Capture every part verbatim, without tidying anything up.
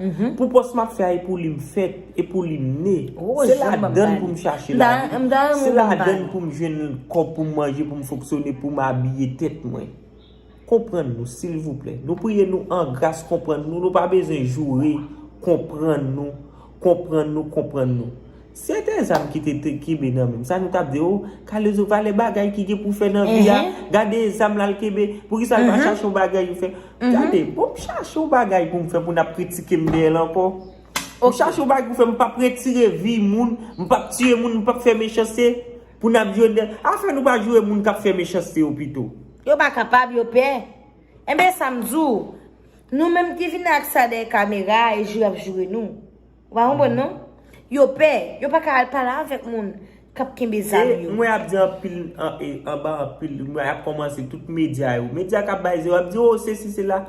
Pou pòs m ap fè a, e pou li m fèt, e pou li m ne. Se ladann pou m chache lavi. Se ladann pou m jwenn kòb pou m manje, pou m fonksyone, pou m abiye tèt mwen. Konprann nou, silvouplè. Nou priye nou an gras, konprann nou. Nou pa bezwen joure. Konprann nou. Konprann nou, konprann nou. Se te zam ki te, te kenbe nan men m. Sa nou t ap di, o, Kalezo, valè bagay ki gen pou fè nan vi a. Gade zam la l kenbe. Poukisa l pa chache yon bagay pou fè? Gade, bon, m chache yon bagay pou m fè pou n ap kritike m dèyè l ankò. M chache yon bagay pou fè, m p ap retire vi moun, m p ap tiye moun, m p ap fè mechanste pou n ap joure dèyè. Afè nou pa joure moun k ap fè mechanste yo pito. Yo pa kapab, yo pè. Enben, sa m di w, nou menm ki vin ak sa dèyè kamera a, e joure y ap joure nou. Ou pa konprann non? Yo pè, yo pa ka al pale avèk moun k ap kenbe zam yo. Mwen ap di anpil, an, e, anba anpil, mwen ap kòmanse tout medya yo. Medya k ap bay zen yo, ap di, o, sesi, sela.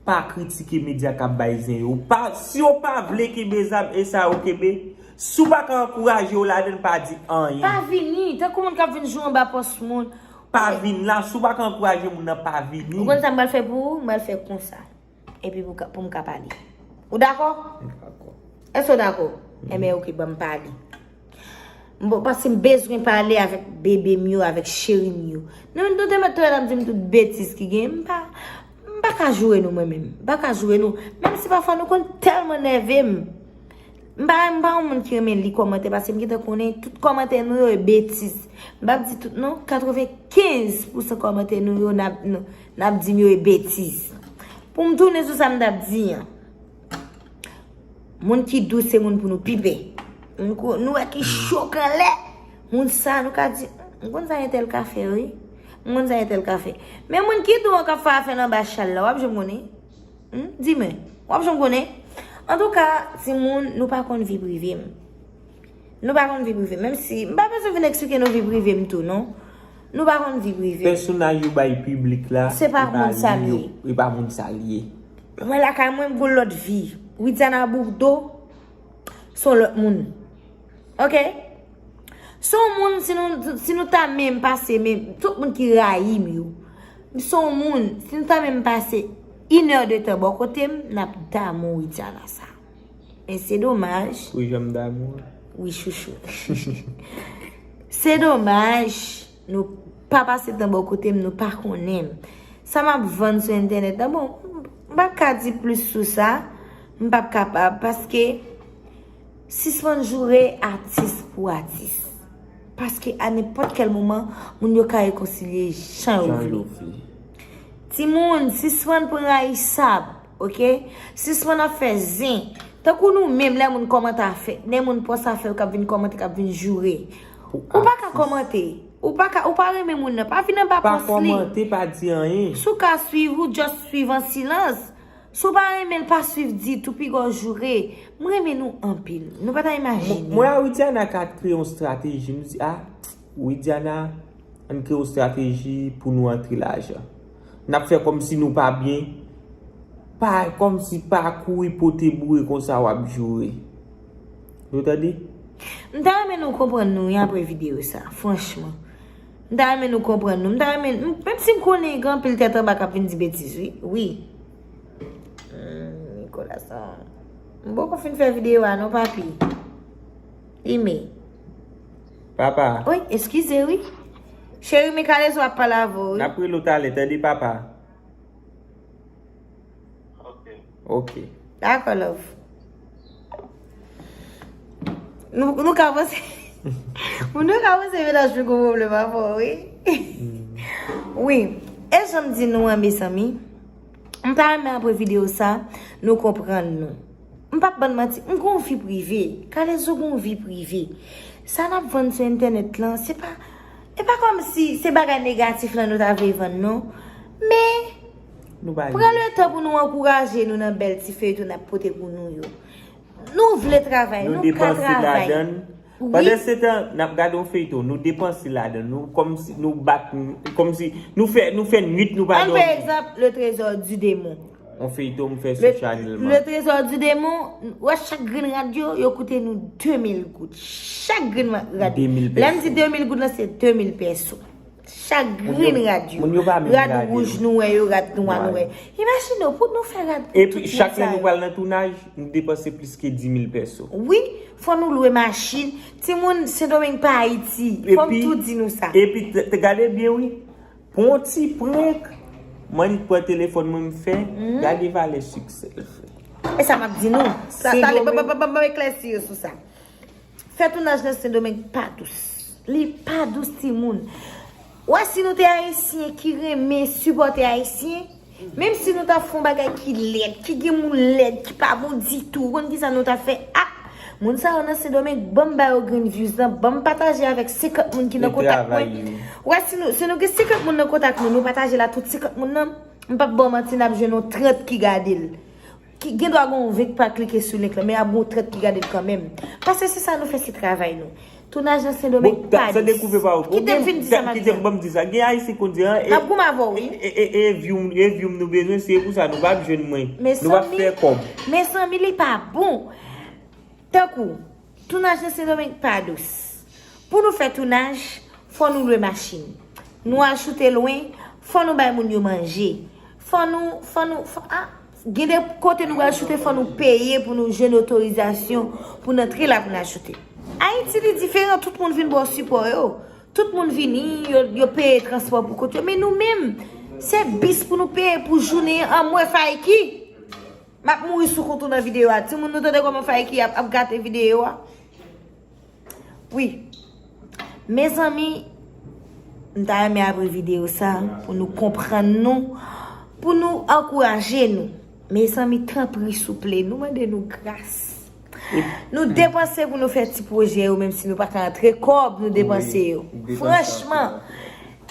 Pa kritike medya k ap bay zen yo. Pa, si yo pa vle kenbe zam, e sa yo kenbe. Si w pa ka ankouraje yo ladan l, pa di anyen. Pa vini, tankou moun k ap vin joure anba pòs moun. Pa vin la, si w pa ka ankouraje moun nan, pa vini. Ou konn sa m pral fè pou ou? M pral fè konsa. Epi pou ka, pou m ka pale. Ou dakò? M dakò. Èske w dakò? Enben, oke, ban m pale. M bon, paske m bezwen pale avèk bebe m yo, avèk cheri m yo. Nou, nou te mèt tou ap di m tout betiz ki gen. M pa, m pa ka joure nou, mwen menm. M pa ka joure nou. Menm si pafwa nou konn tèlman nève m. M pa, m pa yon moun ki renmen li kòmantè, paske m gentan konnen tout kòmantè nou yo e betiz. M p ap di tout non, katrevenkenz pousan kòmantè nou yo n ap, n, n ap di m yo e betiz. Pou m tounen sou sa m t ap di an. Moun ki dous se moun pou nou pi pè. Moun ko-, nou wè ki cho k anlè. Moun sa nou ka di, m konn sa entèl ka fè wi. M konn sa entèl ka fè. Men moun ki dou an k ap fè afè l anba chal la, w ap janm konnen. Hmm? Di mwen, w ap janm konnen? Antouka, timoun, nou pa konn vi prive m. Nou pa konn vi prive m. Menm si, m pa bezwen vin eksplike nou vi prive m tou, non. Nou pa konn vi prive m. Pèsonaj ou bay piblik la, se pa moun sa l ye. E pa moun sa l ye. Mwen lakay mwen, m gon lòt vi. Widiana Bourdeau, se yon lòt moun. Oke? Se yon moun, si nou, si nou ta menm pase, menm, tout moun ki rayi m yo. Se yon moun, si nou ta menm pase inè de tan bò kote m, n ap damou Widiana sa. Men se domaj. Ou janm damou? Wi, chouchou. Se domaj, nou pa pase tan bò kote m, nou pa konnen m. Sa m ap vann sou entènèt la, bon, m p ap ka di plis sou sa. M p ap kapab, paske sispann joure atis pou atis. Paske a nenpòt kèl moman, moun yo ka rekonsilye jan yo vle. Timoun, sispann pran rayisab, oke? Sispann ap fè zen. Tankou nou menm, lè moun kòmante afè, lè moun pòs afè yo k ap vin kòmante, k ap vin joure. Ou pa ka kòmante. Ou pa ka, ou pa renmen moun nan, pa vin anba pòs li. Pa kòmante, pa di anyen. Si w ka swiv, ou just swiv an silans. Si w pa renmen l, pa swiv ditou, piga w joure. M renmen nou anpil. Nou pa ta imajine. Mwen a Widiana ka kreye yon estrateji. M di, a, Widiana, ann kreye yon estrateji pou nou antre lajan. N ap fè kòmsi nou pa byen. Pa, kòmsi pa kouri pote boure konsa w ap joure. Nou tande? M ta renmen nou konprann nou wi apre videyo sa, franchman. M ta renmen nou konprann nou. M ta renmen, m, menm si m konnen gen anpil tèt anba k ap vin di betiz, wi. Wi. Hmm, Nicolas, ah. M poko fin fè videyo a non, papi. Ime. Papa. Wi, eskize, wi. Cheri, men Kalezo ap pale avè w, wi. N ap rele w talè, tande, papa. Ok. Dakò, love. Nou, nou ka panse, nou ka panse mennaj mwen gon pwoblèm avè w, wi. Wi. E jan m di nou an, mezanmi, m ta renmen apre videyo sa, nou konprann nou. M p ap bann manti, m gon vi prive. Kalezo gon vi prive. Sa n ap vann sou entènèt lan, se pa, e pa kòmsi se bagay negatif lan nou ta vle vann, non. Men, pran letan pou nou ankouraje nou nan bèl ti feyton n ap pote pou nou yo. Nou vle travay, nou ka travay. Wi. Pandan se tan, n ap gade yon feyton, nou depanse ladan, nou kòmsi, nou bat, kòmsi, nou fè, nou fè nwit, nou pa dòmi. Ann pran egzanp, Le Trésor du Démon. Yon feyton m fè sou Chanel, man. Le Trésor du Démon, wè chak grenn rad yo, yo koute nou de mil goud. Chak grenn rad. De mil pèso. Lè m di de mil goud lan, se de mil pèso. Chak grenn rad yo. Moun yo pa menm rad wouj nou wè yo, rad nwa nou wè. Imajine w, pou nou fè rad pou tout moun sa yo. Epi chak lè nou pral nan tounaj, nou depanse plis ke di mil pèso. Wi, fò nou lwe machin. Timoun, Sendomeng pa Ayiti. Fò m tou di nou sa. Epi, epi, t- t- gade byen wi. Pou yon ti prank, m annik pran telefòn mwen m fè, gade valè siksè l fè. E sa m ap di nou. Sa, talè, ban, ban, ban, ban, ban m eklèsi yo sou sa. Fè tounaj nan Sendomeng pa dous. Li pa dous, timoun. Ou wè, si nou te Ayisyen ki renmen sipòte Ayisyen, menm si nou ta fè yon bagay ki lèd, ki gen moun lèd, ki pa bon ditou, ou konn kisa nou ta fè? Ah! Moun sa yo nan Sendomeng, ban m ba yo grenn views lan, ban m pataje avèk senkant moun ki nan kontak mwen. Ou wè, si nou, si nou gen senkant moun nan kontak nou, nou pataje l a tout senkant moun nan, m p ap ba w manti, n ap jwenn yon trant ki gade l. Ki gen dwa gen yon ven k pa klike sou link lan, men ap gen yon trant ki gade l kanmenm. Paske se sa nou fè, se travay nou. Tounaj nan Sendomeng pa dous. Kite m fin di sa m ap di an. Ban m di sa. Gen Ayisyen konn di an. M ap goumen avè w, wi. E, e, e, e view, e view m nou bezwen, se pou sa nou p ap jwenn mwen. Nou p ap fè kòb. Mezanmi, li pa bon. Tankou, tounaj nan Sendomeng pa dous. Pou nou fè tounaj, fò nou lwe machin. Nou al choute lwen, fò nou bay moun yo manje. Fò nou, fò nou, fò, ah, gen de kote nou pral choute, fò nou peye pou nou jwenn otorizasyon pou n antre la pou n al choute. Ayiti, li diferan, tout moun vin ba w sipò yo. Tout moun vini, yo, yo peye transpò pou kont yo. Men nou menm, se bis pou nou peye pou jounen an, m wè Faiki. M ap mouri sou kont ou nan videyo a. Timoun, nou tande kòman Faiki ap, ap gate videyo a? Wi. Mezanmi, m ta renmen apre videyo sa, pou nou konprann nou, pou nou ankouraje nou. Mezanmi, tanpri, souple, nou mande nou gras. Nou depanse pou nou fè ti pwojè yo, menm si nou pa ka antre kòb, nou depanse yo. Franchman,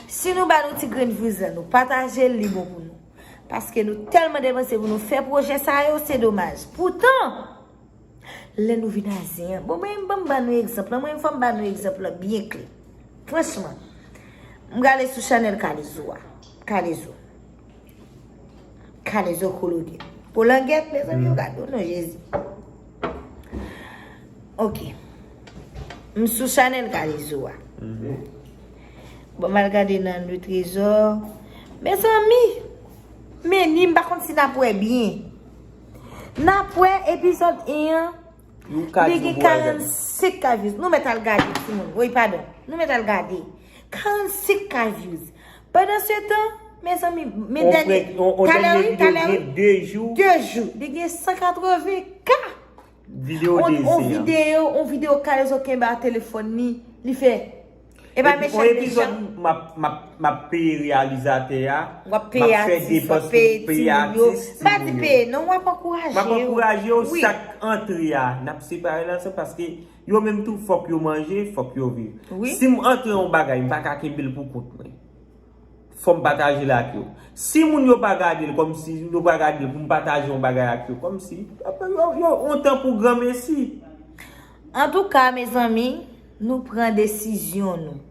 si nou ba nou ti grenn views lan, nou pataje l, li bon pou nou. Paske nou tèlman depanse pou nou fè pwojè sa yo, se domaj. Poutan, lè nou vin a zen an, bon, mwen, ban m ba nou egzanp lan, mwen, fò m ba nou egzanp lan byen klè. Franchman, m gade sou chanèl Kalezo a. Kalezo. Kalezo Kolonèl. Kolangèt, mezanmi, yo gade w non, Jezi. Ok. M sou chanèl Kalezo a. Bon, m al gade nan Le Trésor. Mezanmi, men ni m pa konn si n ap wè byen. N ap wè epizòd en an, li gen karannsenk K views. Nou mèt al gade, timoun. Wi, padon. Nou mèt al gade. Karannsenk K views. Pandansetan, mezanmi, men dènye, talè wi, talè wi. De jou. De jou. Li gen san katreven K. Videyo on, on videyo, on videyo Kalezo kenbe a telefòn li, li fè. E pa mechan, mechan. Epi on epizòd m ap, m ap, m ap peye reyalizatè a, m ap fè depans pou peye atis, timoun yo. M pa di peye non, w ap ankouraje yo. M ap ankouraje yo, sak antre a, n ap separe l ansanm paske yo menm tou fòk yo manje, fòk yo viv. Si m antre yon bagay, m pa ka kenbe l pou kont mwen. Fò m pataje l ak yo. Si moun yo pa gade l kòmsi, yo pa gade l pou m pataje yon bagay ak yo, kòmsi, yo, yo, yon tan pou granmesi. Antouka, mezanmi, nou pran desizyon nou.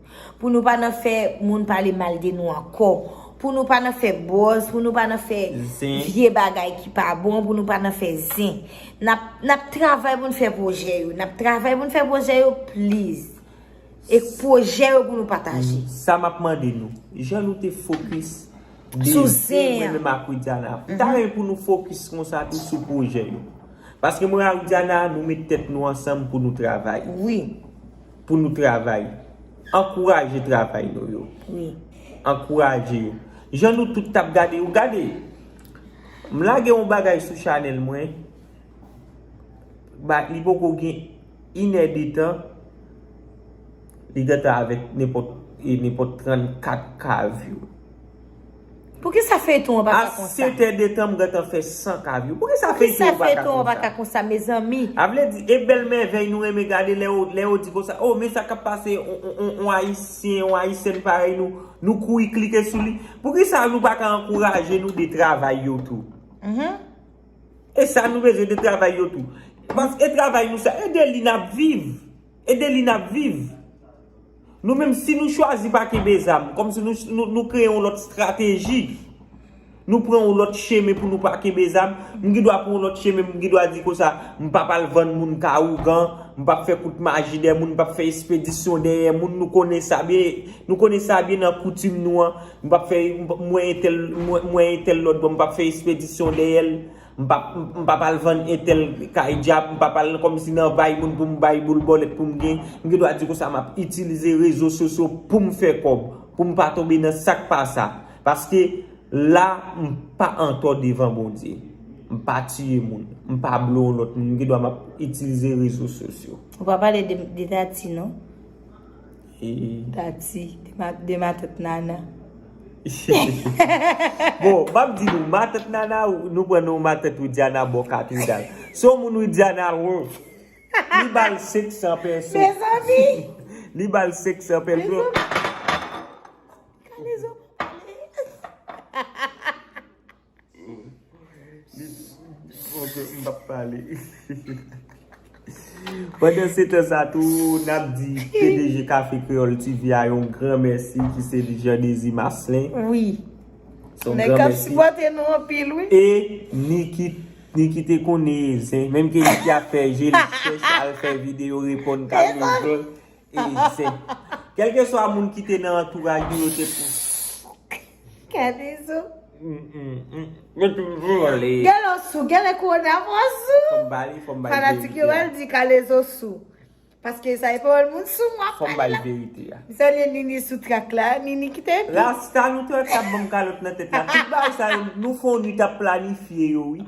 Pou nou pa nan fè moun pale mal de nou ankò. Pou nou pa nan fè buzz, pou nou pa nan fè vye bagay ki pa bon, pou nou pa nan fè zen. N ap, n ap travay pou n fè pwojè yo. N ap travay pou n fè pwojè yo, please. E pwojè yo pou nou pataje. Sa m ap mande nou, jan nou te fokis de sou zen an, mwen menm ak Widiana, m ta renmen pou nou fokis konsa tou sou pwojè yo. Paske mwen ak Widiana, nou met tèt nou ansanm pou nou travay. Wi. Pou nou travay. Ankouraje travay nou yo. Wi. Ankouraje yo. Jan nou tout t ap gade yo, gade. M lage yon bagay sou chanèl mwen. Ba, li poko gen inè de tan, li gentan avèk nenpòt, e, nenpòt trannkat K view. Poukisa feyton an pa ka konsa? A sèt è de tan, m gentan fè san K view. Poukisa feyton an pa ka konsa, mezanmi? A vle di, e bèl mèvèy nou renmen gade lè yo, lè yo di konsa, "Oh, men sa k ap pase, on, on, on, on Ayisyen, on Ayisyèn parèy nou, nou kouri klike sou li." Poukisa nou pa ka ankouraje nou de travay yo tou? E sa nou bezwen de travay yo tou. Paske e travay nou sa, e de li n ap viv. E de li n ap viv. Nou menm, si nou chwazi pa kenbe zam, kòmsi nou, nou, nou kreye yon lòt estrateji, Nou pran yon lòt chemen pou nou pa kenbe zam. M gen dwa pran yon lòt chemen, m gen dwa di konsa, m p ap al vann moun ka ougan, m p ap fè kout maji dèyè moun, m p ap fè espedisyon dèyè moun. Nou konnen sa byen, nou konnen sa byen nan koutim nou an. M p ap fè, m, mwen entèl, mwen, mwen entèl lòt bò, m p ap fè espedisyon dèyè l. M p ap, m p ap al vann entèl kay dyab, m p ap al kòmsi nan bay moun pou m bay boul bòlèt pou m gen. M gen dwa di konsa, m ap itilize rezo sosyo pou m fè kòb, pou m pa tonbe nan sa k pa sa. Paske la, m pa antò devan Bondye. M pa tiye moun. M pa blo yon lòt moun. M gen dwa m ap itilize rezo sosyo. Ou pa pale de, de Tati, non? E Tati, de ma, de matant Nana. Bon, m ap di nou, matant Nana, nou pran non matant Widiana bò katedral. Se yon moun Widiana lwen. Li ba l senk san pèso. Mezanmi! Li ba l senk san pèso. Mezanmi! Kalezo pa pale. Li, ok, m p ap pale. Pandan se tan sa tou, n ap di P D G Café Créole T V a yon gran mèsi, ki se Jean Désir Marcelin. Wi. Se yon gran mèsi. Nèg k ap sipòte nou anpil, wi. E Niki, Niki te konnen zen, menm ke Niki ap fè je li chèch, al fè videyo reponn Kalezo. E zen. Kèlkeswa moun ki te nan antouraj nou, yo te pou. Kalezo. Mm, mm, mm. Yo toujou ale. Gèlè w sou, gèlè kowona pran sou. Fò m pale, fò m bay verite a. Fanatik yo pral di Kalezo sou. Paske sa e pawòl moun sou m w ap pale la. Fò m bay verite a. M salye Nini sou trak la. Nini kite epi. Rasta nou te wè k t ap ban m kalòt nan tèt la. Tout bagay sa yo, nou fè yon nwit ap planifye yo, wi.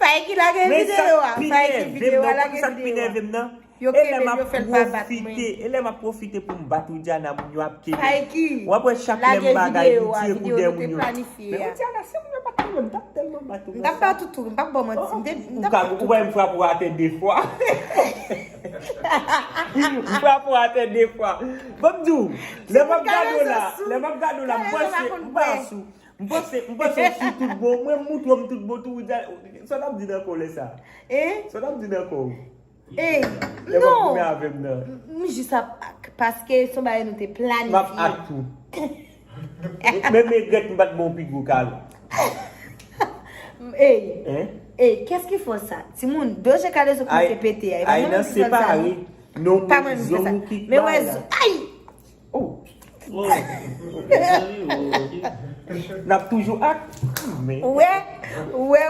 Fay ki lage videyo a. Fay ki videyo a, lage videyo a. Yo kenbe l, yo fè l pa bat mwen. E lè m ap pwofite pou m bat Widiana, moun yo ap kenbe. Fay ki? W ap wè chak lè m bagay, li tire kou dèyè moun yo. Men Widiana, si moun yo pa t kenbe m, m t ap tèlman bat ou. M t ap bat ou tou, m p ap ba w manti. M te, m t ap bat ou. Ou wè m frape w atè de fwa. M frape w atè de fwa. Ban m di w, lè m ap gade w la, lè m ap gade w la, m panse, m panse, m panse, m panse w sou tout bon. Mwen m montre w m tout bon tou, Widiana. Sa w t ap di nan kò w lè sa? Sa w t ap di nan kò w? Ey, non. M jis ap ak, paske se yon bagay nou te planifye. M ap ak tou. Men, men regrèt m pa t ba w pi gwo kalòt. Ey, ey, qu'est-ce qui fait ça? Timoun, do je Kalezo kòmanse pete a. E pa mwen menm ki fè sa, non. Pa mwen menm ki fè sa. Men wè, ay! Oh. N ap toujou ak. Ou wè, ou wè.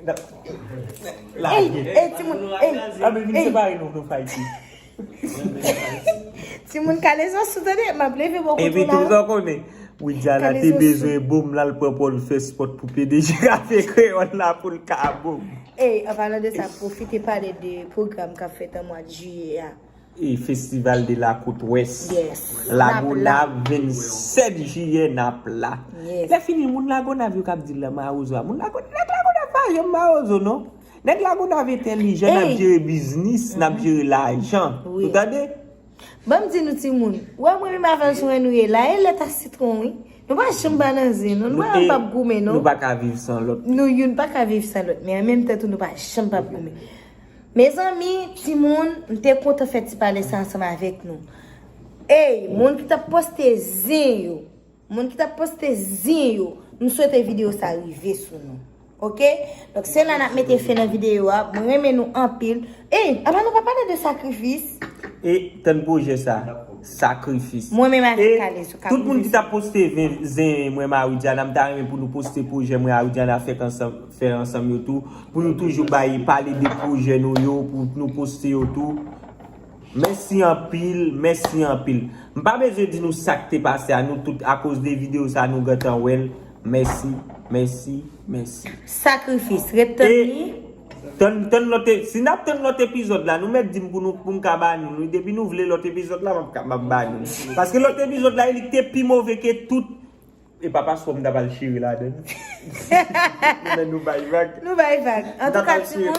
Ey, ey, timoun, ey, ey. Timoun Kalezo sou tande, m ap leve bò kote w la. Epi tou sa w konnen, Widiana te bezwen bon m la, l pran pòl fè spòt pou P D G Café Créole la pou l ka bon. Ey, an palan de sa, pwofite pale de pwogram k ap fèt an mwa jiyè a. E Festival de la Côte Ouest. Yes. Lagonav, vennsèt jiyè, n ap la. Yes. Lè fini, moun Lagonav yo k ap di l nan mawozo a. Moun Lagonav, nèg Lagonav pa janm mawozo, non. Nèg Lagonav entèlijan, n ap jere biznis, n ap jere lajan. Wi. Ou tande? Ban m di nou timoun, ou wè mwen menm avè l sou en nou ye la, e lèt a sitwon, wi. Nou pa janm pa nan zen, non. Nou pa, nou p ap goumen, non. Nou pa ka viv san lòt. Nou youn pa ka viv san lòt, men an menm tan tou, nou pa janm p ap goumen. Mezanmi, timoun, m te kontan fè ti pale sa ansanm avèk nou. Ey, moun ki t ap poste zen yo, moun ki t ap poste zen yo, m swete videyo sa rive sou nou. Oke? Donk, se la n ap mete fen nan videyo a. Mwen renmen nou anpil. Ey, apa nou pa pale de sakrifis? E tann pwojè sa, sakrifis. Mwen menm avèk Kalezo k ap rive sou nou. E tout moun ki t ap poste zen, zen mwen, Marie Diana, m ta renmen pou nou poste pwojè mwen, Marie Diana, fèk ansanm. Fè ansanm yo tou, pou nou toujou bay, pale de pwojè nou yo, pou nou poste yo tou. Mèsi anpil, mèsi anpil. M pa bezwen di nou sa k te pase a, nou tout, akoz de videyo sa, nou gentan wè l. Mèsi, mèsi, mèsi. Sakrifis, ret tann li. E tann, tann lòt e-, si n ap tann lòt epizòd la, nou mèt di m pou nou, pou m ka ba nou li. Depi nou vle lòt epizòd la, m ap ka, m ap ba nou li. Paske lòt epizòd la, li te pi move ke tout. E pa paspò m t ap al chire ladann. Men nou bay vag. Nou bay vag. Antouka, timoun,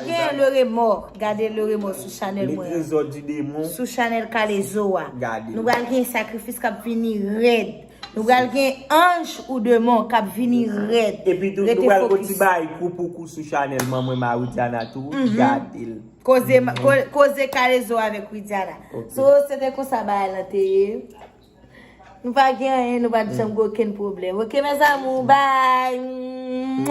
gen Le Remords. Gade Le Remords sou chanèl mwen an. Les Trésors du Démon. Sou chanèl Kalezo a. Gade. Nou pral gen sakrifis k ap vini rèd. Nou pral gen anj ou demon k ap vini rèd. Epi tou, nou pral gon ti bay kou pou kou sou chanèl manman Marie Diana tou. Gade l. Koze, ko-, koze Kalezo avèk Widiana. Ok. So, se te konsa bagay lan te ye. Nou pa gen anyen, nou pa t janm gen okenn pwoblèm. Ok, mes amours, bye.